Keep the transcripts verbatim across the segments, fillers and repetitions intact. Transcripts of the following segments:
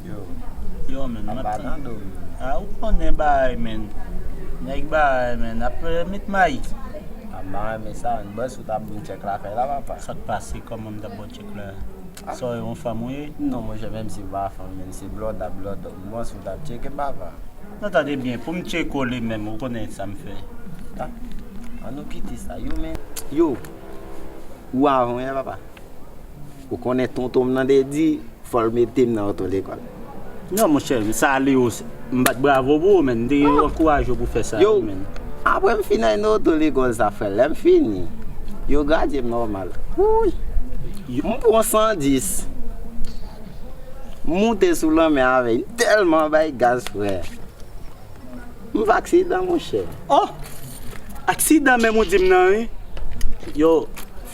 Yo, men, m ap tann. A, ou konnen bagay, men. Nèg bagay, men. Ap eh, met may. A, m pa renmen sa, men bòs ou t ap ban m tchèk la fè la, papa. Sa k pase, kòman m t ap ba w tchèk la? Sa w yon fanm ou ye? Non, monchè, menm si m pa fanm, men se blòda, blòda. Bòs ou t ap tcheke, papa. Non, tande byen, pou m tcheke w li menm, ou konnen sa m fè. A, an nou kite sa, yo, men. Yo, ou avan w ye, papa. Ou konnen tonton m nan te di, fò l mete m nan oto lekòl. Non, monchè, m salye w, m bat bravo pou ou, men, m te ankouraje w pou fè sa, yo, men. Apre m fin nan oto lekòl sa, frè, lè m fini, yo gradye m nòmal. Wouy! M pran san dis. M moute sou lanmè avè l, m tèlman bay gaz, frè. M fè aksidan, monchè. Oh! Aksidan menm ou di m nan, wi. Yo.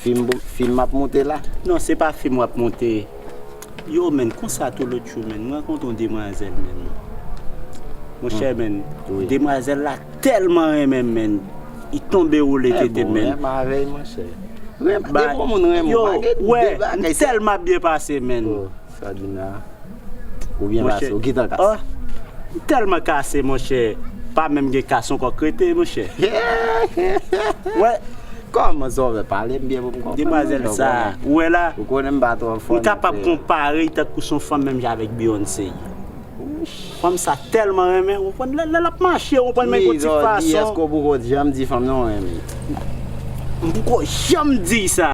Fim, fim m ap moute la. Non, se pa fim w ap moute. Yo, men, konsa tou lòt jou, men, m rankontre yon demwazèl, men. Monchè, men, demwazèl la tèlman renmen m, men. Li tonbe woule tete, men. Renmen avè l, monchè. Depi yon moun renmen w, yo, pa gen de bagay, m tèlman byen pase, men. Sa di m la. Ou byen pase, ou gentan kase. Oh, m tèlman kase, monchè. Pa menm gen kas ankò k rete, monchè. Wè. Kòman sa w fè pale m byen pou m konprann? Demwazèl sa, ou wè la, ou konnen m pa twò fò, m kapab konpare l tankou se yon fanm menm jan avèk Beyoncé. Fanm sa tèlman renmen, ou konprann, lè, lè l ap mache, ou konprann, men yon ti fason. Èske w poko janm di fanm nan w renmen? M poko janm di sa.